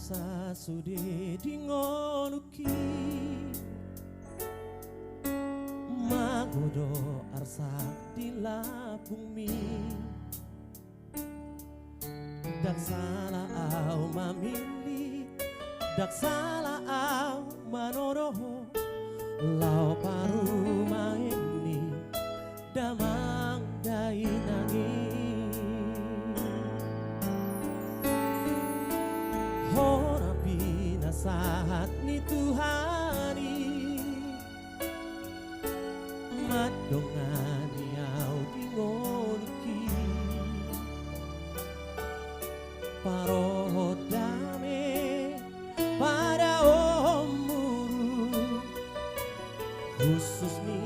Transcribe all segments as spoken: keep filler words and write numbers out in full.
Sasude di ngolungki, mangodo arsak di lambungmi. Ndang sala au mamillit, ndang sala au manodo, laho parumaenni damang dainang i. Ho na pinasahat ni Tuhan i, mandongani au di ngolungki. Parohon dame padaommu, khusus ni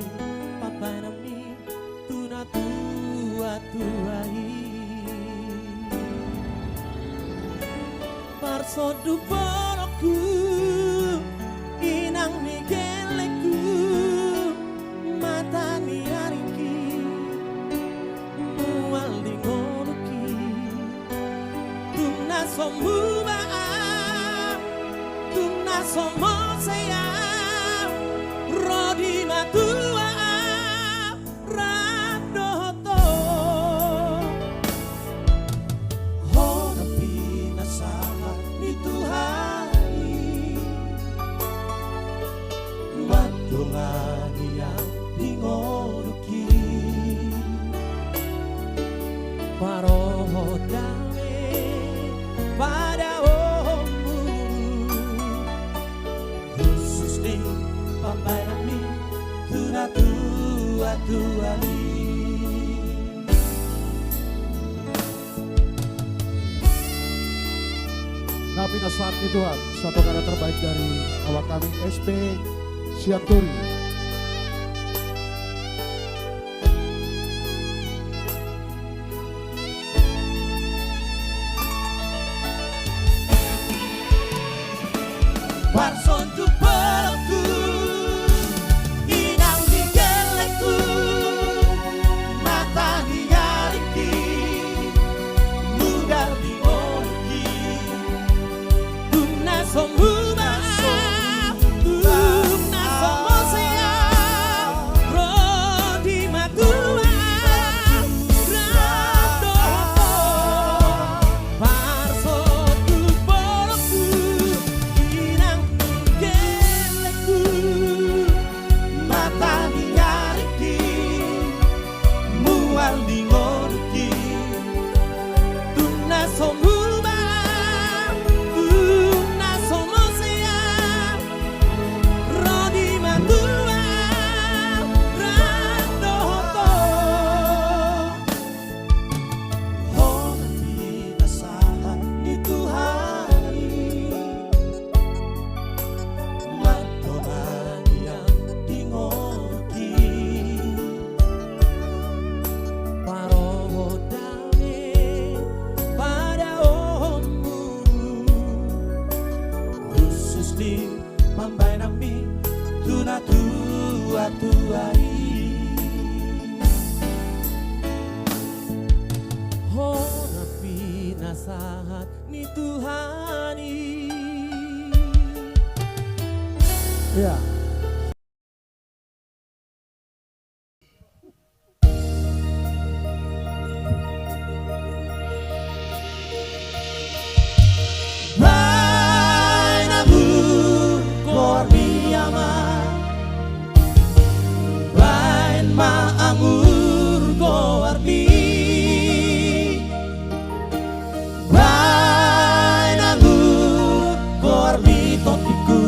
pambahenanmi tu natuatua i. Parsonduk bolongku, inang ni gellengku, mata ni aringki, mual di ngolungki. Tung na so muba au, tung na so mose au, ro di matua au, rap dohot ho. Ho na pinasahat ni Tuhan i, mandongani au di ngolungki. Parohon dame padaommu, khusus ni pambahenanmi tu natuatua i. Na pinasahat ni Tuhan, satu karya terbaik dari awak kami S P Sianturi. Parsonduk bolongku, inang ni gellengku, mata ni aringki, mual di ngolungki. Tung na so muba au, tung na so mose au, ro di matua au, rap dohot ho. Parsonduk bolongku, inang ni gellengku, mata ni aringki, mual di ngolungki. Tung na so muba au, tung na so mose au, ro di matua au, rap dohot ho. Ho na pinasahat ni Tuhan i, mandongani au di ngolungki. Parohon dame padaommu, khusus ni pambahenanmi tu natuatua i. Ho na pinasahat ni Tuhan i. Iya. Baen angur goarmi, Ama. Baen ma angur goarmi. Baen angur goarmi, tondingku.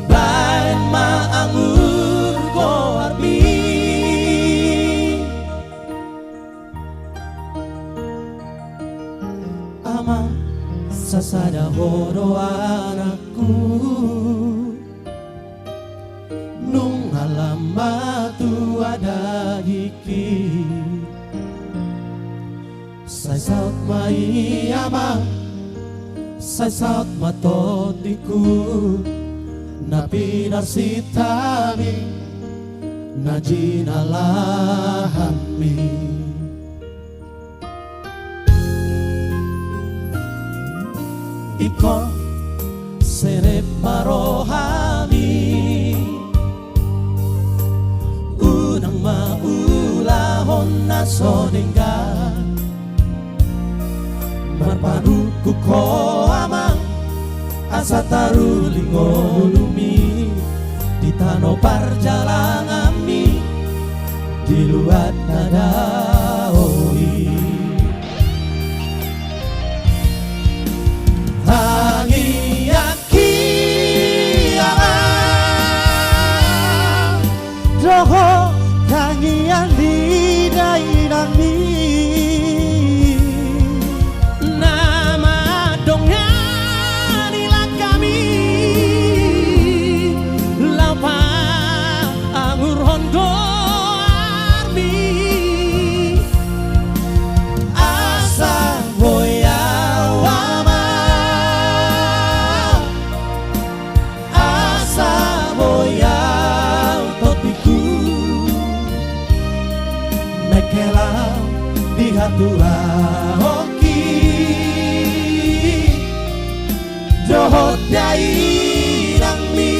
Baen ma angur goarmi. Ama, sasada ho do anakku. Nunga lam matua dagingki. Sai saut ma i, Ama, sai saut ma, tondingku, na pinarsinta mi, na jinalahan mi. Ingkon serep ma rohami, unang ma ulahon na so denggan. Marpanungkun Ho Amang, asa taruli ngolumi di tano parjalanganmi di luat na dao i. Tangiangki, Amang, dohot tangiang ni dainangmi, na mandongani langkami laho paangurhon goarmi. Asa boi ahu, Amang, asa boi ahu topiku, mengkel ahu di hatuaonki dohot dainangmi.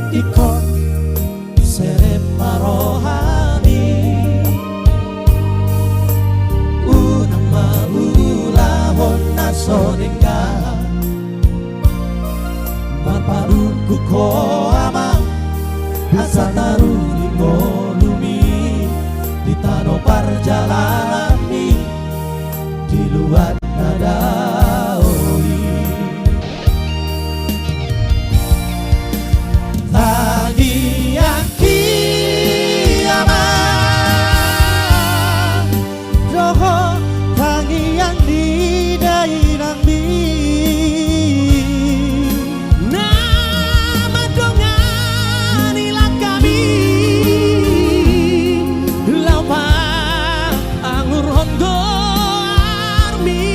Ingkon serep ma rohami, unang ma ulahon na so denggan. Marpanungkun Ho Amang, asa taruli ngolumi di tano parjalanganmi di luat na dao i. Tangiangki, Amang, dohot tangiang ni dainangmi, na mandongani langkami laho paangurhon goarmi.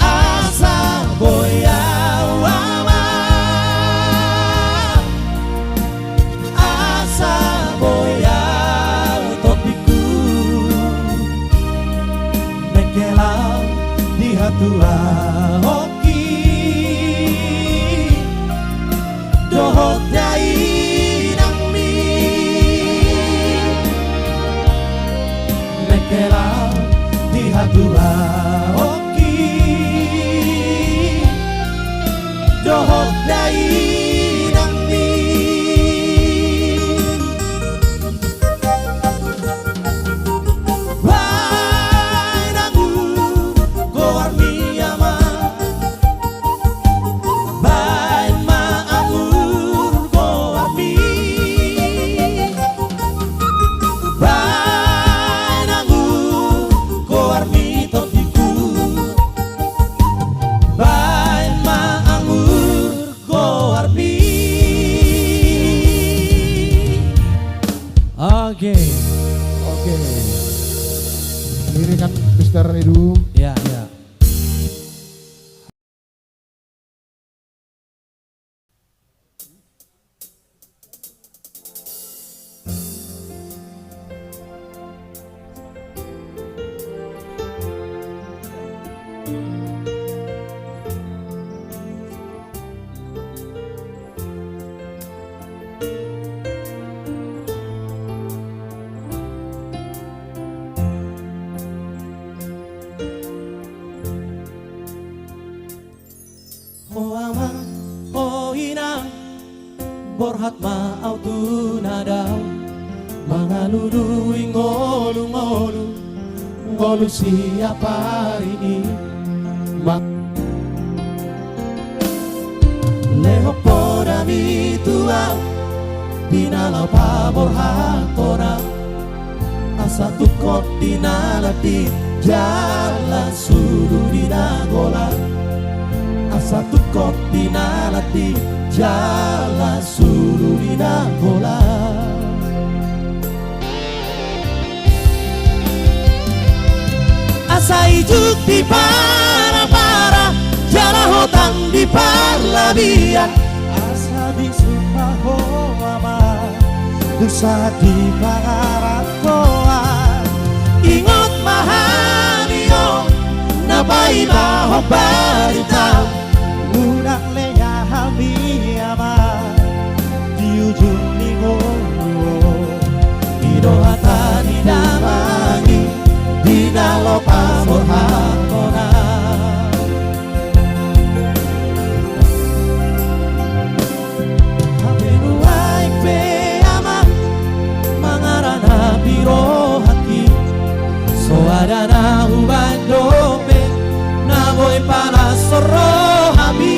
Asa boi ahu, Amang, asa boi ahu topiku, mengkel ahu di hatuaonki dohot dainangmi, mengkel ahu di hatuaonki dohot dainangmi. Baen anggur goarmi, Amang, baen ma anggur goarmi. Baen anggur goarmi topiku, baen ma anggur goarmi. Oke. Oke. Ini kan Mister Edu. Ya, ya. Ho amang, ho inang, borhat ma ahu tu na dao, mangalului ngolungolu, ngolu siapari i, ma- Lehon podami tu ahu di na laho paborhathon ahu, asa tungkot di na latih jala sulu di na golang, asa tungkot di na latih jala sulu di na golang. Asa ijuk di parapara jala hotang di parlabian, asa bisuk ma ho Ama, dung sahat di pangarantoan. Ingot ma hami on na paimahon barita, unang lenga hami Ama di ujung ni ngolu on. I do hata ni damang i di na laho paborhathon ahu. Hape nuaeng pe Ama, mangaranapi rohangki, so ada na hubaen dope na boi palashon rohami.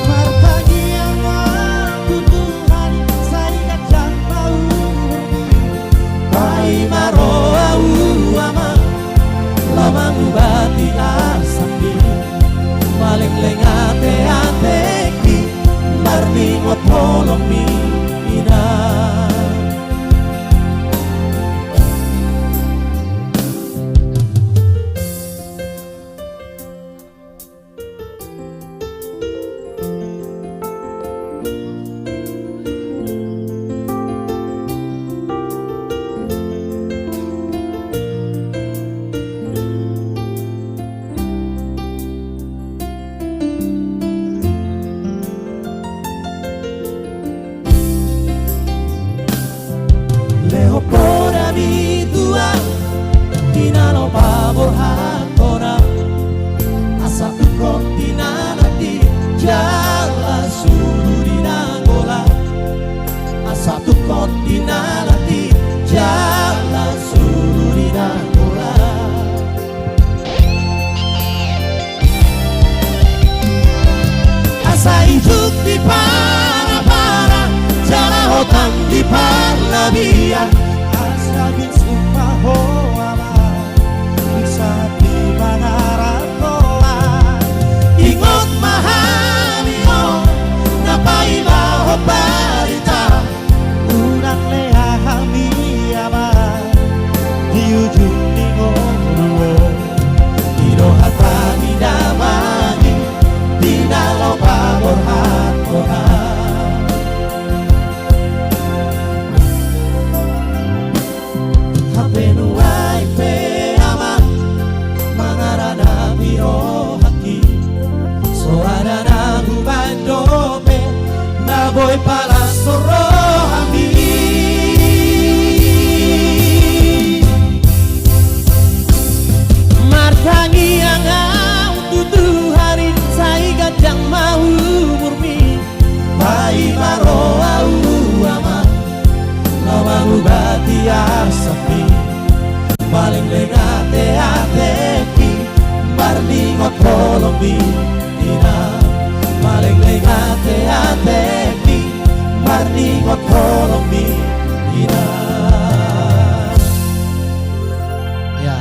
Martangiang ma ahu tu Tuhan i, sai ganjang ma umurmi. Paima rohamu Ama, laho mangubati asangki. Malengleng ateatengki, marningot holongmi, Inang. Lehon podami tu ahu di na laho paborhathon ahu, asa tungkot di na latih jala sulu di na golang, asa tungkot di na latih jala sulu di na golang. Asa ijuk di parapara jala hotang di parlabian, asa bisuk ma ho Ama, dung sahat di pangarantoan. Ingot ma hami on na paimahon barita, unang lenga hami Ama di ujung ni ngolu on. I do hata ni damang i di na laho paborhathon ahu. Hape nuaeng pe Ama, mangaranapi rohangki, so ada na hubaen dope na boi palashon rohami. Martangiang ahu tu Tuhan i, sai ganjang ma umurmi. Paima rohamu Ama, laho mangubati asangki. Malengleng ateatengki, marningot holongmi, Inang. Malengleng ateatengki, marningot holongmi, Inang. Ya.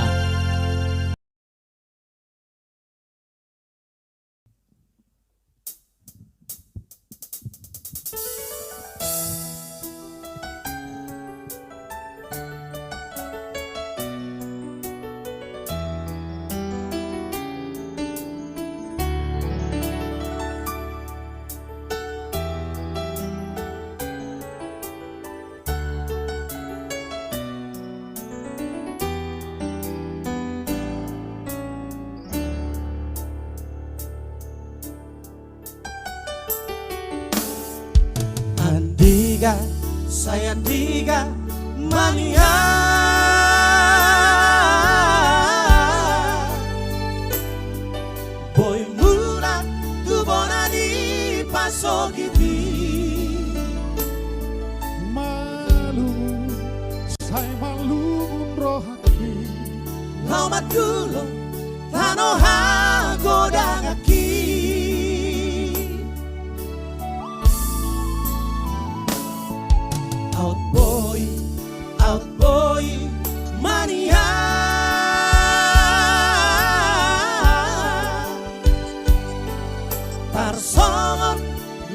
Andigan, sai andigan ma nian. Boi mulak tu bona ni pasogiti. Malum, sai malum rohangki. Laho mandulu Ano hagodanganki. Aut boi, aut boi manian. Tarsongon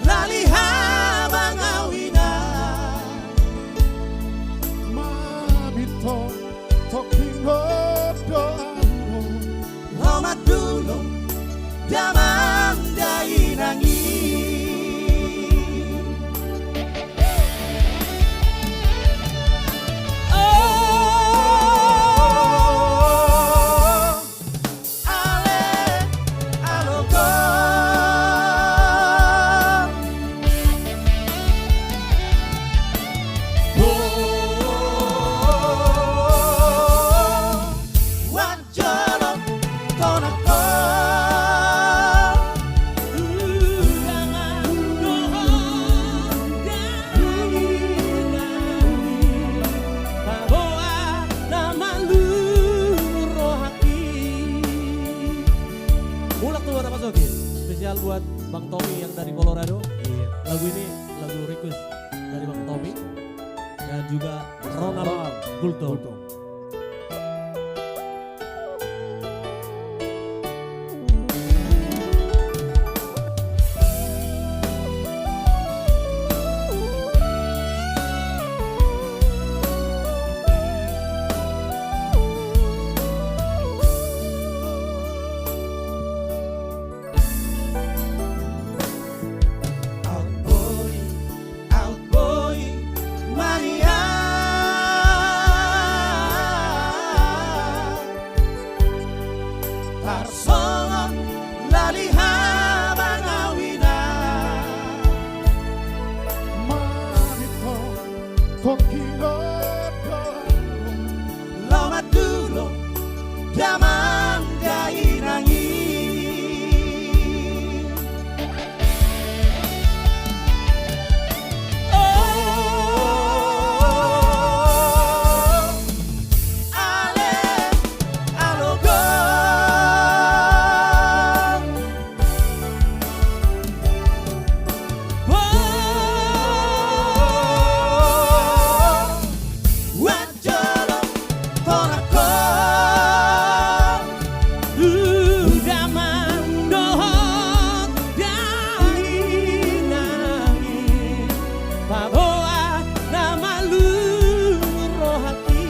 lali habang au inang. Mamintor tongkin do au. Lomak dolo damang dainang i. Oh. Ale, alo, go. Go. Wan jolo tonangko. Uda ma dohot dainang i. Paboa na malum rohangki. Mulak tu bona pasoki. Spesial buat Bang Tommy yang dari Colorado. Iya. Lagu ini lagu request dari Bang Tommy dan juga Ronald Gultom. Gultom. Aut boi, aut boi manian. Tarsongon lali habang au inang. Mamintor tongkin do au. Lomak dolo damang dainang i. Oh, ale, alo, go. Wan jolo tonangko. Uda ma dohot dainang i. Paboa na malum rohangki.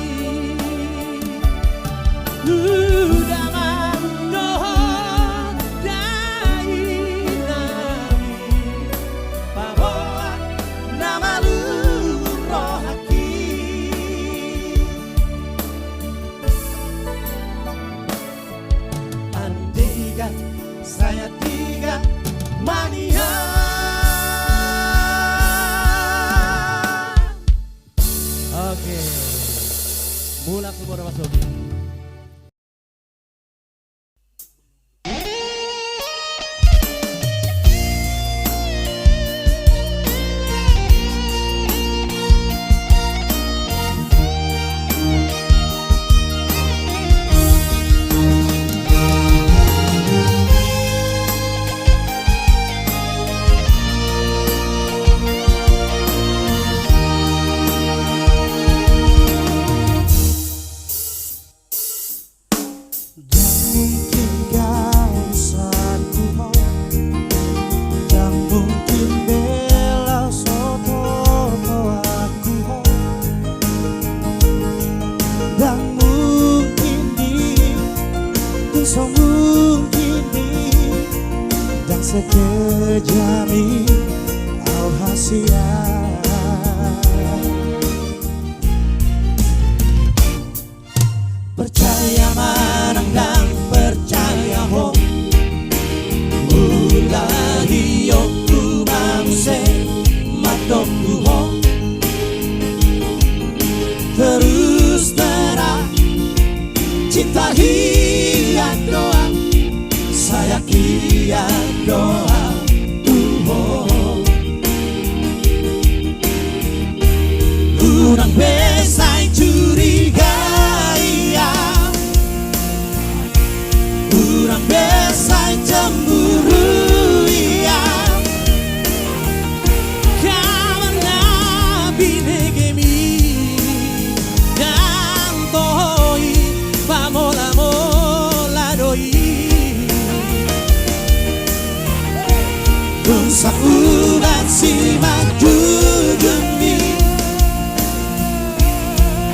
Uda ma dohot dainang i. Paboa na malum rohangki. Andigan, sai andigan manian. Oke. Mulak tu bona pasoki. Ndang mungkin gabe urusanku ho, ndang mungkin be laos so totoanku ho, ndang mungkin be, tung so mungkin be, ndang sekejam i au hasian. Percaya manang ndang percaya ho, ulahi ho tu muse mandok tu ho. Terus terang, cinta hian do au, sayang hian do au tu ho. Unang be sai curigai au, Sakubat simanjujungmi,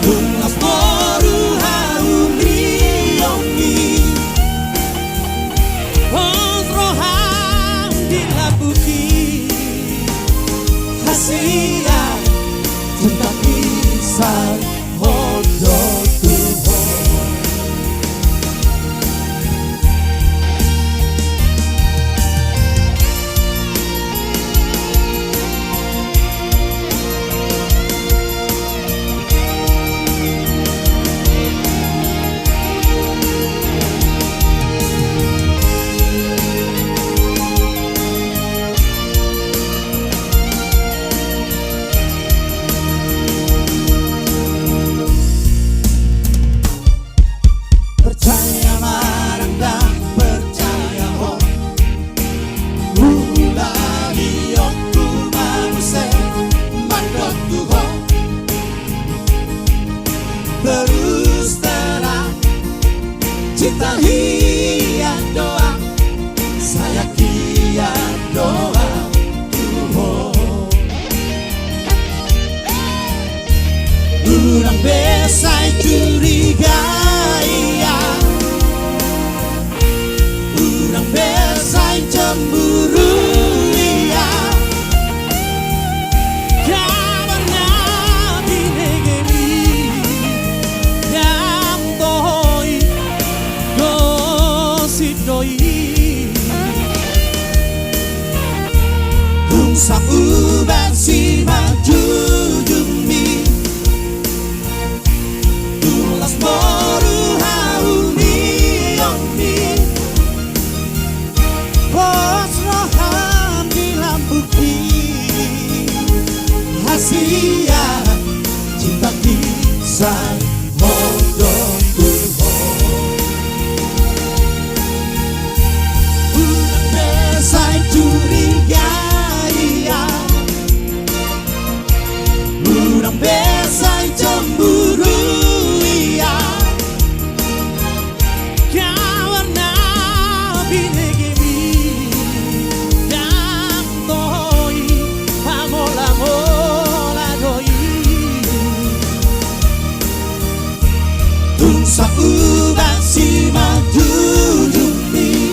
tung las boru hauliongmi. Pos roham di lambungki, hasian cinta kisah. Percaya ma ndang percaya ho, ulahi ho tu muse mandok tu ho. Terus terang, cinta hian doang, sayang hian doang tu ho. Unang be sai curiga ia, unang be sai cemburu ia. Kabar na binegemi, dang toho i, gosip do i. Tung sakubat simanjujungmi, tung las boru hauliongmi. Pos roham di lambungki, hasian cinta kisah mandok tu ho. Unang be sai curiga ia, unang be sai cemburu ia. Kabar na binegemi, dang toho i, pamola-mola do i. Tung sakubat simanjujungmi,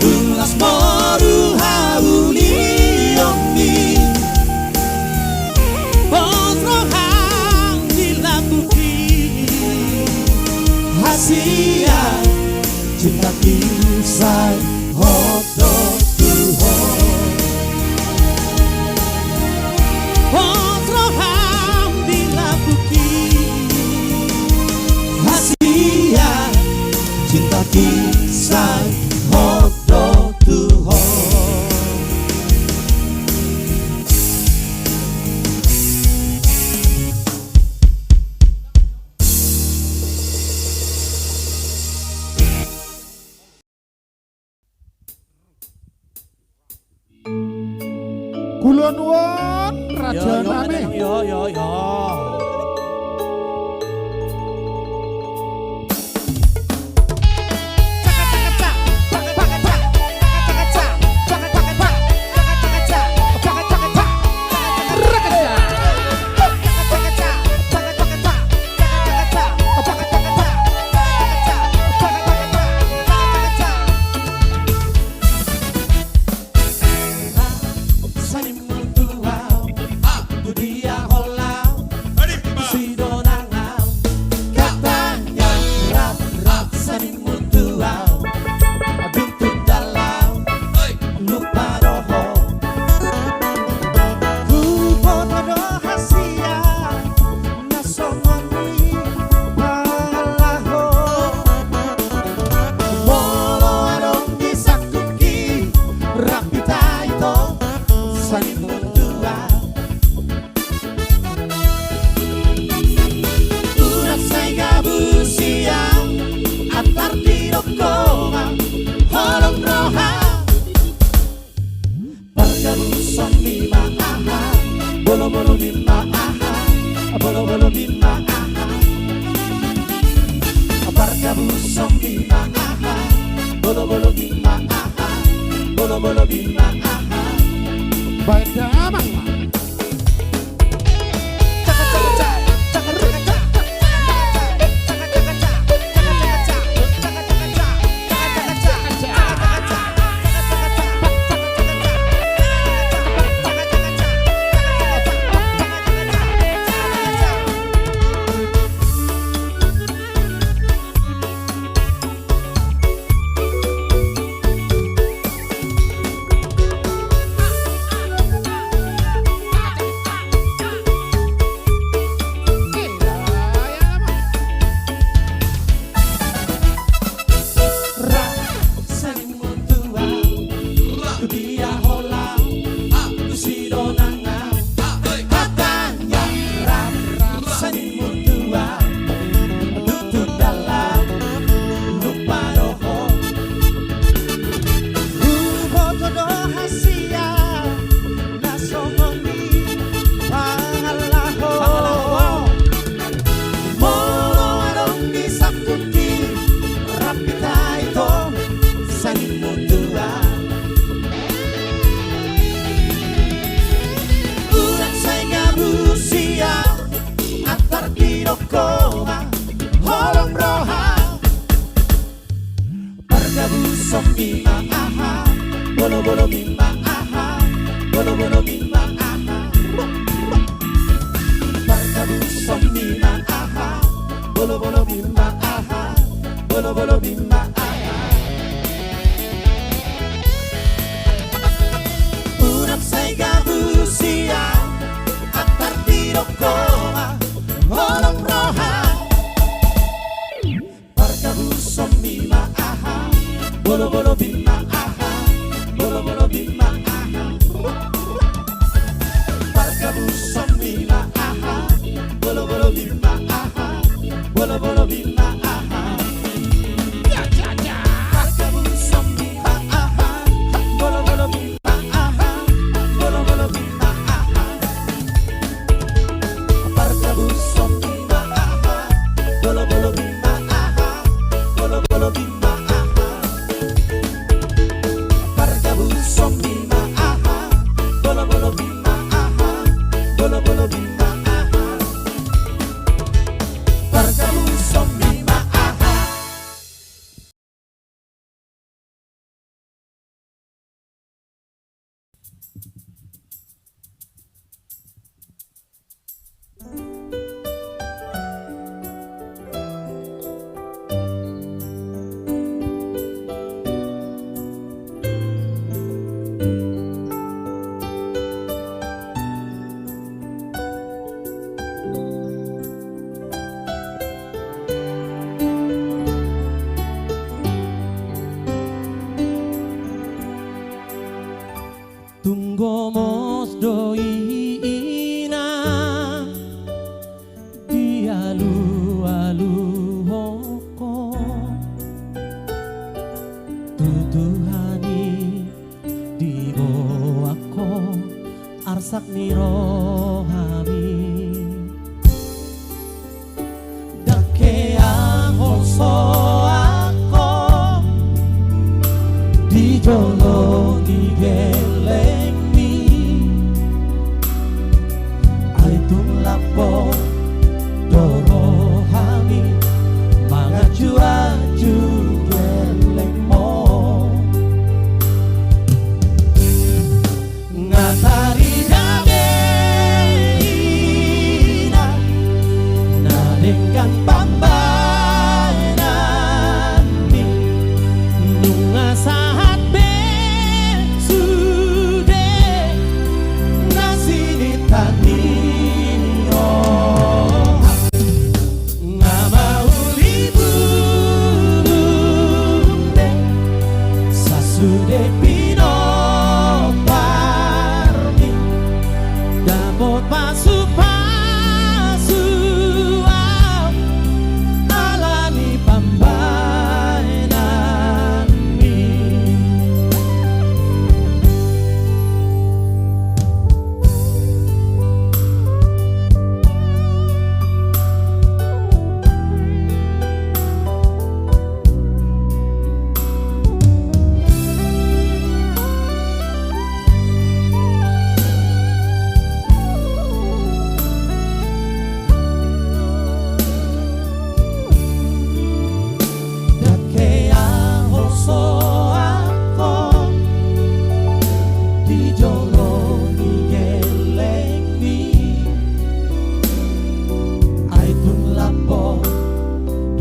tung las boru hauliongmi. Pos roham di lambungki, hasian cinta kisah mandok tu ho. Pos roham di lambungki, hasian cinta kisah mandok tu ho. Kulanuan raja nami. Yo, yo, yo. Unang sai gabu sian antar didok ho ma holong roha. Pargabusonmi ma aha, bolobolonmi ma aha, bolobolonmi ma aha. Pargabusonmi ma aha, bolobolonmi ma aha, bolo Baen damang ma. Rap seni mutua, tu dia hola, tu si donang au. Hatanggang rap seni mutua, tu tu dalam lupa dohot. Huboto do hasian na songon i pangalaho. Molo adong di sangkuti rap hita ito seni mutua. Unang sai gabusia, antar didok ho ma holong roha. Pargabusonmi ma aha, bolobolomi ma aha, bolobolomi ma aha. Pargabusonmi ma aha, bolobolomi ma aha, bolobolomi ma aha. Unang sai gabusia, antar didok ho ma holong roha. Pargabusonmi ma aha, bolobolomi ma aha, bolobolomi ma aha. Pargabusonmi ma aha, bolobolomi ma aha, bolobolomi ma aha. Pargabusonmi ma aha, bolobolomi ma aha, bolobolomi ma aha. Pargabusonmi ma aha, bolobolomi ma aha, bolobolomi ma aha.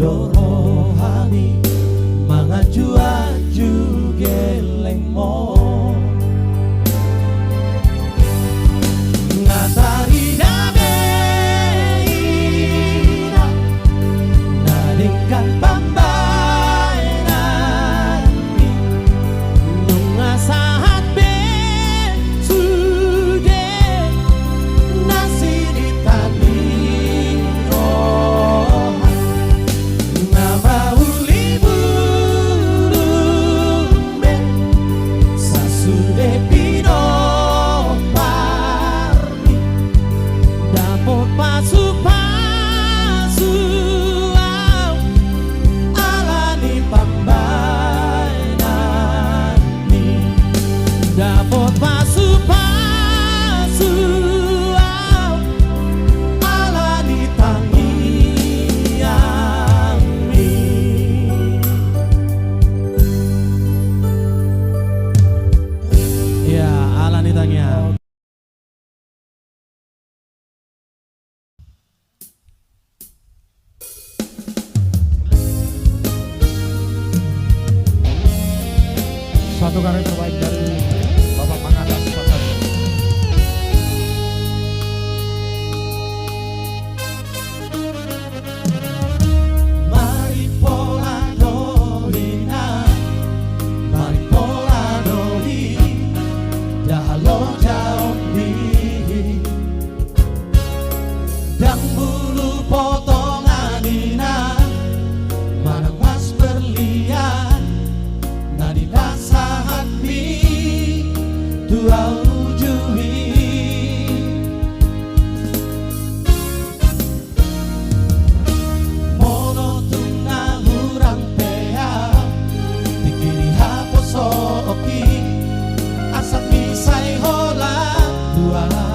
do rohani manganju-anju gellengmu. Nga tarida be inna na denggan pambahenanmi, nunga sahat be sude na sinitani roha. Nga mauli bulung be sasude pinomparmi, dapot pasu-pasu au alani pambahenanmi, dapot pasu-pasu au alani tangiangmi. Ya, alani tangiang. Satu kali terbaik dari Bapak Mangadas Pasar. Maripola do inna, maripola do i, da loja on di. Ndang bulu potongan inna, manang mas berlian, na nipasahatmi tu au uju i. Molo tung na hurang pe au, tingki di haposoonki, asapmi sai holan tu au.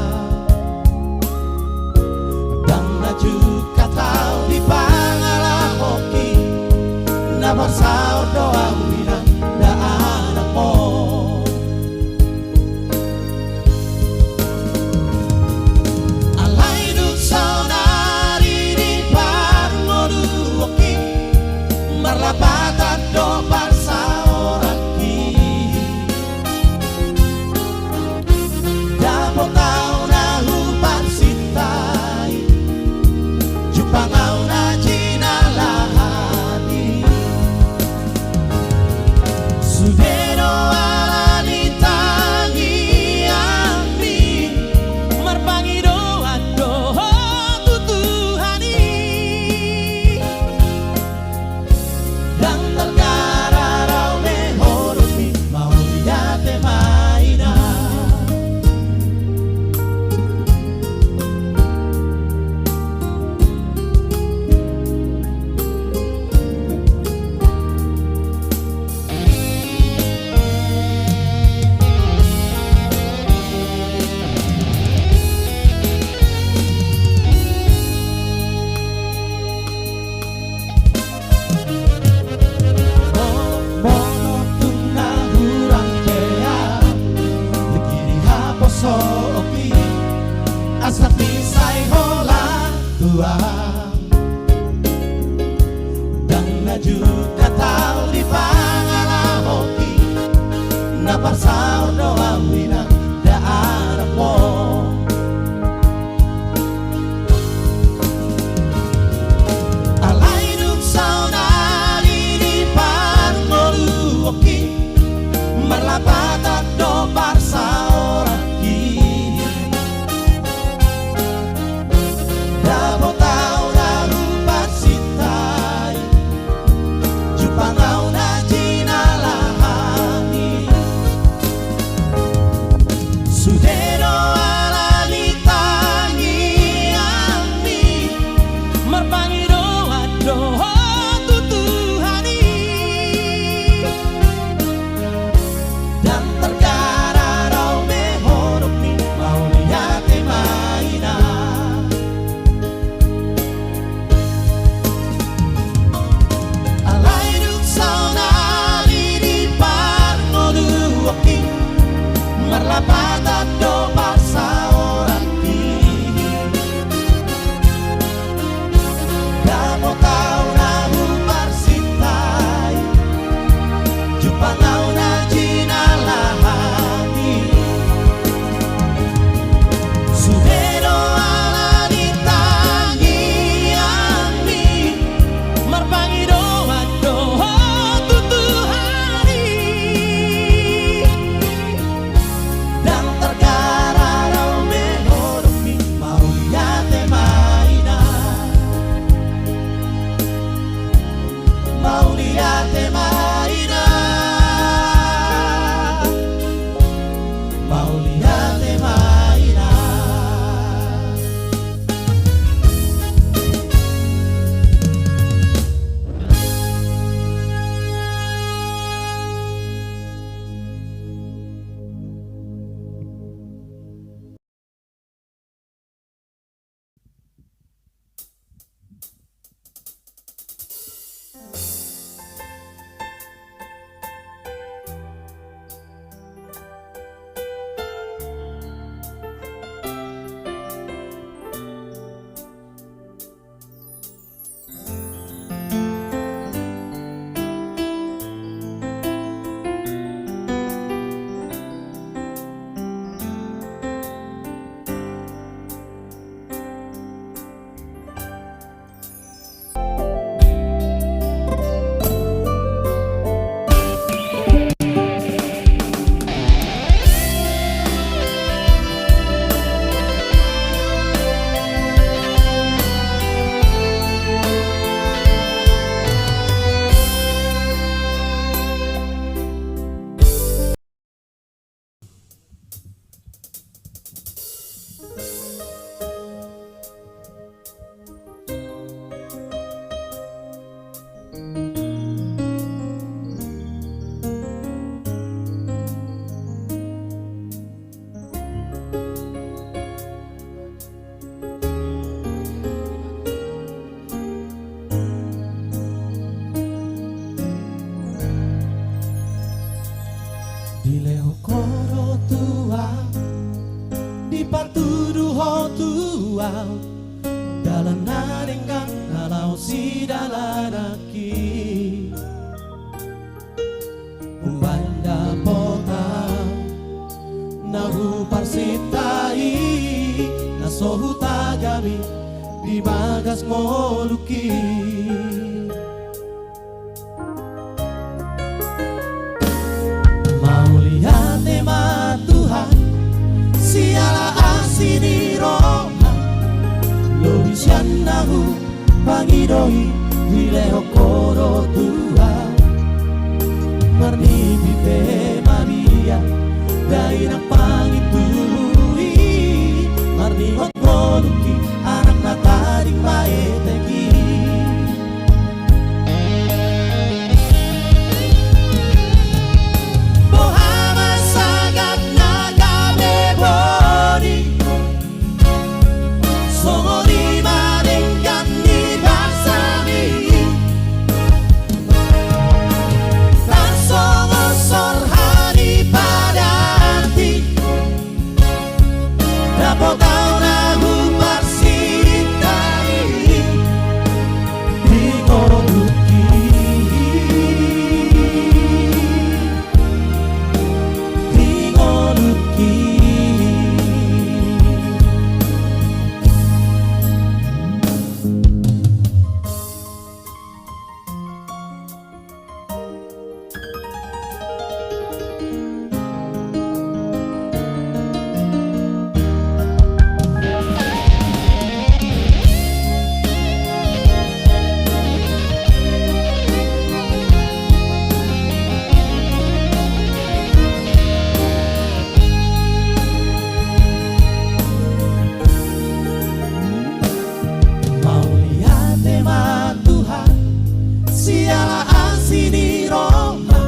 Ndang na jungkat au di pangalahoki, na parsaor do au inna, nda anakmu. Alai dung saonari di parngoluonki, marlapatan do parsaoranki. Dapot au na huparsintai, jumpang au na jinalahan i. Sude do alani tangiangmi, marpangidoan do ho tu Tuhan i. Ndang targara rau me holongmi, mauliate ma inna. Molo tung na hurang pe au, tingki di haposoonki, asapmi sai holan tu au. Ndang na jungkat au di pangalahoki, na parsaor do au inna, nda anakmu. Alai dung saonari di parngoluonki, marlapatan do parsaoranki. Dapot au na huparsintai, jumpang au na jinalahan i. Mauliate ma inang. Mauliate ma inang. Dilehon Ho do tu ahu, dipatudu Ho tu ahu dalan na denggan na laho sidalananki. Umbahen dapotan na huparsinta i, na so hutagami di bagas ngolungki. Mauliate ma Tuhan, siala asi ni roha, lobi sian na hu pangido i, dilehon Ho do tu ahu. Marnipi pe mabiar, dainang pangintubu i, marningot ngolungki, anak na tading paetek i. Boha ma sagat na gabe boni, songon i ma denggan ni bangsami, tarsongon sorha ni padan i, dapot ahu na huparsinta i, di ngolungki. Di ngolungki. Mauliate ma Tuhan, siala asi ni roha,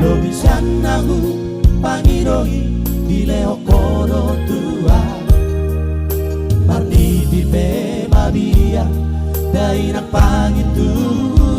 lobi sian na hupangido i, dilehon Ho do tu ahu. Marnipi pe mabiar, dainang pangintubu